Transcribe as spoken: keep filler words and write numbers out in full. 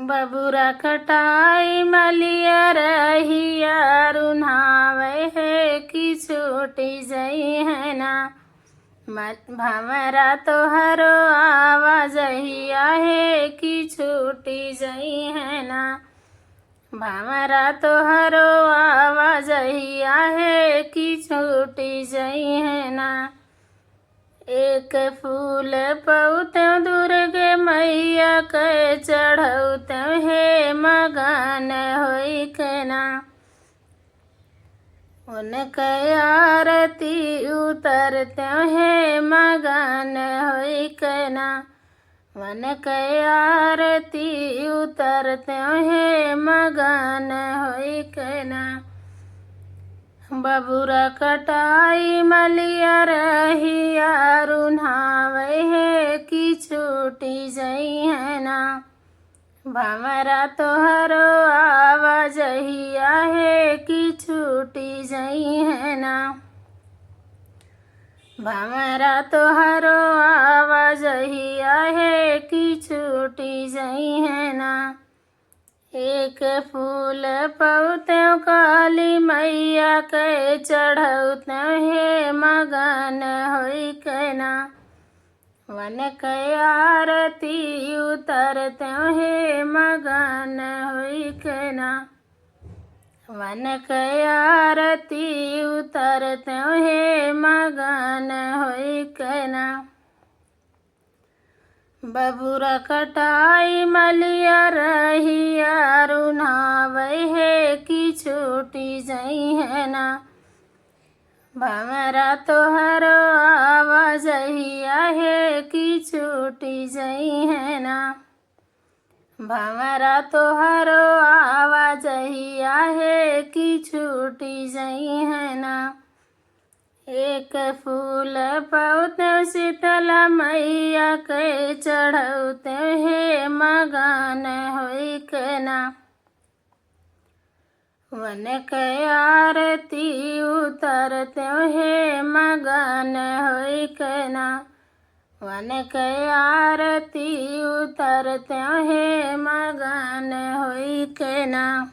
बबुरा कटाई मलिया रहिया रुन्हावै है कि छूटी जइहैं ना। मत भंवरा तोहरो आवाजहिया है कि छूटी जइहैं ना। भंवरा तोहरो आवाजहिया है कि छूटी जइहैं ना। एक फूल पउतेउ दुर्गे मइया के चढ़उतेउ हे मगन होइके ना। उनके आरती उतरतेउ हे मगन होइके ना। उनके आरती उतरतेउ हे मगन होइके ना। बबुरा कटाई मलिया रहिया रुन्हावै है कि छूटी जइहैं ना। भंवरा तोहरो आवाजहिया है कि छूटी जइहैं ना। भंवरा तोहरो आवाजहिया है कि छूटी जइहैं ना। एक फूल पउतेउ काली मइया के चढ़उतेउ हे मगन होइके ना। उनके आरती उतरतेउ हे मगन होइके ना। उनके आरती उतरतेउ हे मगन होइके ना। बबुरा कटाई मलिया रहिया रुन्हावै है कि छूटी जइहैं ना। भंवरा तोहरो आवाजहिया है कि छूटी जइहैं ना। भंवरा तोहरो आवाजहिया है कि छूटी जइहैं ना। एक फूल पउतेउ शीतला मइया के चढ़उतेउ हे मगन होइके ना। उनके आरती उतरतेउ हे मगन होइके ना। उनके आरती उतरतेउ हे मगन होइके ना।